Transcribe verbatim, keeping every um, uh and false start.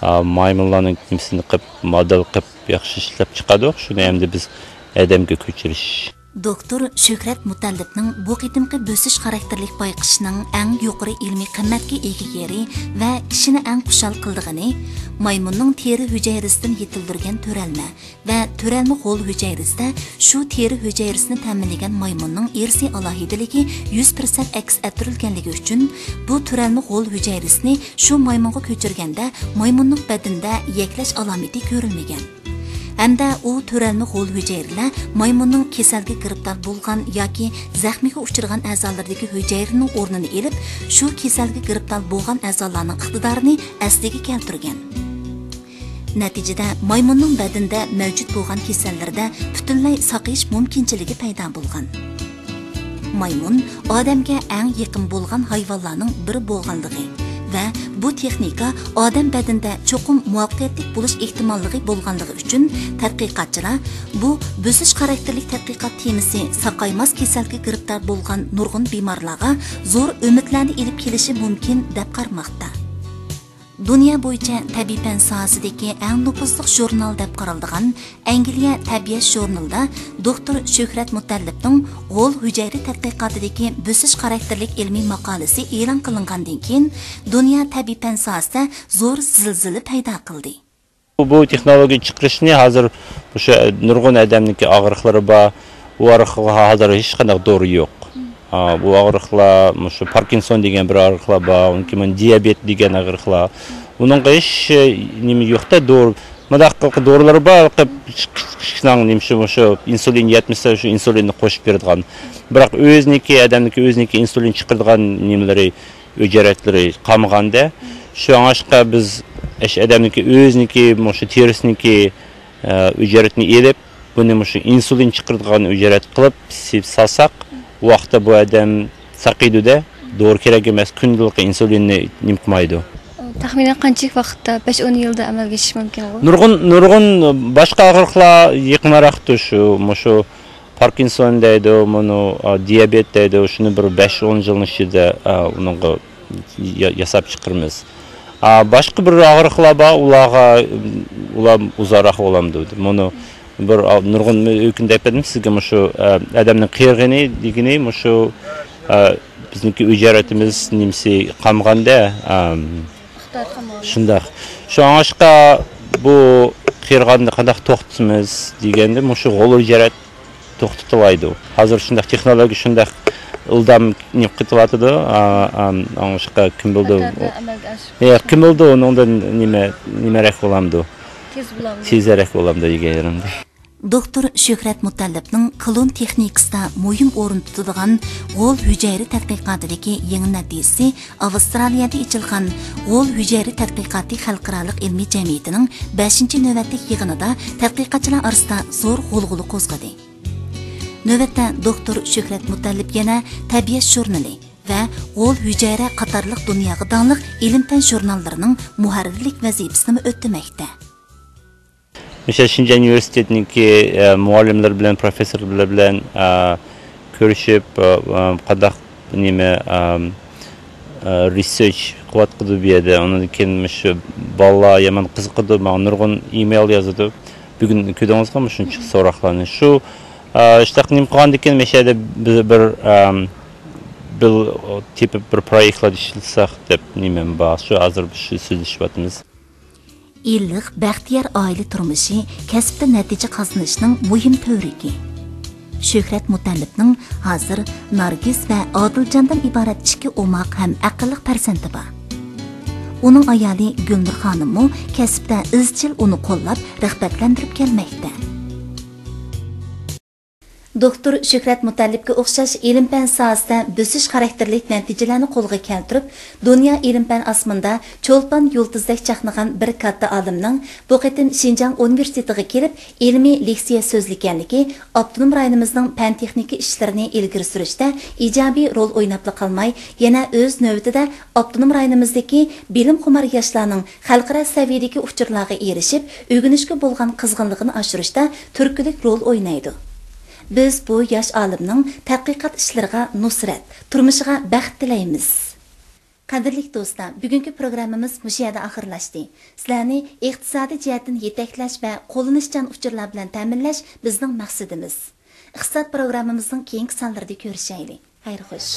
ئا، مايمۇنلارنىڭ نېمىسىنى قىلىپ، مودېل قىلىپ ياخشى ئىشلەپ چىقىدۇق. شۇنى ئەمدى بىز ئادەمگە كۆچۈرۈش. دوكتور شۆھرەت مۇتەللىپنىڭ بۇ قېتىمقى بۆسۈش خاراكتېرلىك بايقىشىنىڭ ئەڭ يۇقىرى ئىلمىي قىممەتكە ئىگە يېرى ۋە كىشىنى ئەڭ خۇشال قىلىدىغىنى مايمۇننىڭ تېرە ھۈجەيرىسىدىن يېتىلدۈرگەن تۆرەلمە ۋە تۆرەلمە غول ھۈجەيرىسىدە شۇ تېرە ھۈجەيرىسىنى تەمىنلىگەن مايمۇننىڭ ئىرسىي ئالاھىدىلىكى يۈز پىرسەنت ئەكس ئەتتۈرۈلگەنلىكى ئۈچۈن، بۇ تۆرەلمە غول ھۈجەيرىسىنى شۇ مايمۇنغا كۆچۈرگەندە مايمۇننىڭ بەدىنىدە يەكلەش ئالامىتى كۆرۈلمىگەن. ھەمدە ئۇ تۆرەلمە غول ھۈجەيرىلەر مايمۇننىڭ كېسەلگە گىرىپتار بولغان ياكى زەخمىگە ئۇچرىغان ئەزالىرىدىكى ھۈجەيرىنىڭ ئورنىنى ئېلىپ، شۇ كېسەلگە گىرىپتار بولغان ئەزالارنىڭ ئىقتىدارىنى ئەسلىگە كەلتۈرگەن. نەتىجىدە، مايمۇننىڭ بەدىنىدە مەۋجۇت بولغان كېسەللىرىدە پۈتۈنلەي ساقىيىش مۇمكىنچىلىكى پەيدا بولغان. مايمۇن ئادەمگە ئەڭ يېقىن بولغان ھايۋانلارنىڭ بىرى بولغانلىقى ۋە بۇ تېخنىكا ئادەم بەدىنىدە چوقۇم مۇۋەپپەقىيەتلىك بولۇش ئېھتىماللىقى بولغانلىقى ئۈچۈن، تەتقىقاتچىلار بۇ بۆسۈش خاراكتېرلىك تەتقىقات تېمىسى ساقايماس كېسەلگە گىرىپتار بولغان نۇرغۇن بىمارلارغا زور ئۈمىدلەرنى ئېلىپ كېلىشى مۇمكىن، دەپ قارىماقتا. دۇنيا بويىچە تەبىئىي پەن ساھەسىدىكى ئەڭ نوپۇزلۇق ژۇرنال دەپ قارالىدىغان ئەنگلىيە تەبىئەت ژۇرنىلىدا دوكتور شۆھرەت مۇتەللىپنىڭ غول ھۈجەيرە تەتقىقاتىدىكى بۆسۈش خاراكتېرلىك ئىلمىي ماقالىسى ئېلان قىلىنغاندىن كېيىن، دۇنيا تەبىئىي پەن ساھەسىدە زور زىلزىلە پەيدا قىلدى. بۇ تېخنولوگىيە چىقىرىشنى ھازىر مۇشۇ نۇرغۇن ئادەمنىڭكى ئاغرىقلىرى بار، ئۇ ئاغرىقلارغا ھازىر ھېچقانداق دورا يوق. ئا، بۇ ئاغرىقلار، مۇشۇ پاركىنسون دېگەن بىر ئاغرىقلار بار، ئۇنىڭ كېيىن دىيابېت دېگەن ئاغرىقلار. ئۇنىڭغا ھېچ، ئە، نېمە يوق-دە، دورا. مۇنداق قىلىپ دورىلىرى بار، قىلىپ كىچىك، كىچىك، كىچىكنىڭ نېمە شۇ، مۇشۇ ئىنسۇلىن يەتمىسە، شۇ ئىنسۇلىننى قوشۇپ بېرىدىغان. بىراق ئۆزىنىڭكى، ئادەمنىڭكى ئۆزىنىڭكى ئىنسۇلىن چىقىرىدىغان نېمىلىرى، ھۈجەيرىلىرى قالمىغاندا، شۇڭلاشقا بىز ئاشۇ ئادەمنىڭكى ئۆزىنىڭكى، مۇشۇ تېرىسىنىڭكى، ئە، ھۈجەيرىنى ئېلىپ، بۇنى مۇشۇ ئىنسۇلىن چىقىرىدىغان ھۈجەيرە قىلىپ سېلىپ سالساق، ئۇ ۋاقىتتا بۇ ئادەم ساقىيىدۇ-دە، دورا كېرەك ئەمەس، كۈندىلىك ئىنسۇلىننى نېمە قىلمايدۇ. تەخمىنەن قانچىلىك ۋاقىتتا؟ بەش-ئون يىلدا ئەمەلگە ئېشىشى مۇمكىنغۇ؟ نۇرغۇن، نۇرغۇن باشقا ئاغرىقلار يېقىنراقتۇر، شۇ، مۇشۇ پاركىنسون دەيدۇ، مۇنۇ، ئا، دىيابېت دەيدۇ، شۇنى بىر بەش-ئون يىلنىڭ ئىچىدە، ئا، ئۇنىڭغا يا-، ياساپ چىقىرىمىز. ئا، باشقا بىر ئاغرىقلار بار، ئۇلارغا، ئۇلار ئۇزاقراق بولامدۇ. مۇنۇ بىر، ئا، نۇرغۇن مەن ئۆكۈندۈرۈپ بەردىم سىزگە، مۇشۇ، ئا، ئادەمنىڭ قېرىغىنى دېگىنى مۇشۇ، ئا، بىزنىڭكى ھۈجەيرىمىز نېمىسى قالمىغاندا، ئا، ئىقتىدار قالمىغان. شۇنداق. شۇڭلاشقا بۇ قېرىغاننى قانداق توختىتىمىز دېگەندە، مۇشۇ غول ھۈجەيرە توختىتىلايدۇ. ھازىر شۇنداق تېخنولوگىيە شۇنداق ئىلدام نېمە قىلىۋاتىدۇ. ئا، ئا، ئاڭلىشقا كىم بىلىدۇ؟ ئەتراپتا ئەمەلگە ئاشىرىش. ھە، كىم بىلىدۇ ئۇنىڭدىن نېمە، نېمىرەك بولامدۇ؟ تېز بولامدۇ؟ تېزرەك بولامدۇ دېگەن يېرىمدە. دوكتور شۆھرەت مۇتەللىپنىڭ كلون تېخنىكىسىدا مۇھىم ئورۇن تۇتىدىغان غول ھۈجەيرە تەتقىقاتىدىكى يېڭى نەتىجىسى ئاۋسترالىيەدە ئېچىلغان غول ھۈجەيرە تەتقىقاتى خەلقئارالىق ئىلمىي جەمئىيىتىنىڭ بەشىنچى نۆۋەتلىك يىغىنىدا تەتقىقاتچىلار ئارىسىدا زور غۇلغۇلا قوزغىدى. نۆۋەتتە دوكتور شۆھرەت مۇتەللىپ يەنە تەبىئەت ژۇرنىلى ۋە غول ھۈجەيرە قاتارلىق دۇنياغا داڭلىق ئىلىم-پەن ژۇرناللىرىنىڭ مۇھەررىرلىك ۋەزىپىسىنىمۇ ئۆتىمەكتە. مىسال، شىنجاڭ ئۇنىۋېرسىتېتىنىڭكى، ئە، مۇئەللىملىرى بىلەن، پروفېسسورلار بىلەن، ئە، كۆرۈشۈپ، ئە، ئە، قانداق نېمە، ئە، ئە، رېسېرچ قىلىۋاتقىدۇ بۇ يەردە. ئۇنىڭدىن كېيىن مۇشۇ بالىلار يامان قىزىقىدۇ، ماڭا نۇرغۇن ئىمېيل يازىدۇ. بۈگۈن كۆردىڭىزغۇ مۇشۇنچە سوراقلارنى. شۇ، ئە، شۇنداق نېمە قىلغاندىن كېيىن مۇشۇ يەردە بىز بىر، ئە، بىر تېپىپ بىر پرويېكتلاردا ئىشلىسەك دەپ نېمەم بار. شۇ ھازىر شۇ سۆزلىشىۋاتىمىز. ئىللىق، بەختىيار ئائىلە تۇرمۇشى كەسىپتە نەتىجە قازىنىشنىڭ مۇھىم تۈۋرۈكى. شۆھرەت مۇتەللىپنىڭ ھازىر نارگىز ۋە ئادىلجاندىن ئىبارەت ئىككى ئوماق ھەم ئەقىللىق پەرزەنتى بار. ئۇنىڭ ئايالى گۈلنۇر خانىممۇ كەسىپتە ئىزچىل ئۇنى قوللاپ، رىغبەتلەندۈرۈپ كەلمەكتە. دوكتور شۆھرەت مۇتەللىپكە ئوخشاش ئىلىم-پەن ساھەسىدە بۆسۈش خاراكتېرلىك نەتىجىلەرنى قولغا كەلتۈرۈپ، دۇنيا ئىلىم-پەن ئاسمىنىدا چولپان يۇلتۇزدەك چاقنىغان بىر كاتتا ئالىمنىڭ بۇ قېتىم شىنجاڭ ئۇنىۋېرسىتېتىغا كېلىپ، ئىلمىي لېكسىيە سۆزلىگەنلىكى ئاپتونوم رايونىمىزنىڭ پەن-تېخنىكا ئىشلىرىنى ئىلگىرى سۈرۈشتە ئىجابىي رول ئويناپلا قالماي، يەنە ئۆز نۆۋىتىدە ئاپتونوم رايونىمىزدىكى بىلىمخۇمار ياشلارنىڭ خەلقئارا سەۋىيەدىكى ئۇچۇرلارغا ئېرىشىپ، ئۆگىنىشكە بولغان قىزغىنلىقىنى ئاشۇرۇشتا تۈرتكىلىك رول ئوينايدۇ. بىز بۇ ياش ئالىمنىڭ تەتقىقات ئىشلىرىغا نۇسرەت، تۇرمۇشىغا بەخت تىلەيمىز. قەدىرلىك دوستلار، بۈگۈنكى پروگراممىمىز مۇشۇ يەردە ئاخىرلاشتى. سىلەرنى ئىقتىسادىي جەھەتتىن يېتەكلەش ۋە قوللىنىشچان ئۇچۇرلار بىلەن تەمىنلەش بىزنىڭ مەقسىتىمىز. ئىقتىساد پروگراممىمىزنىڭ كېيىنكى سانلىرىدا كۆرۈشەيلى. خەير خوش.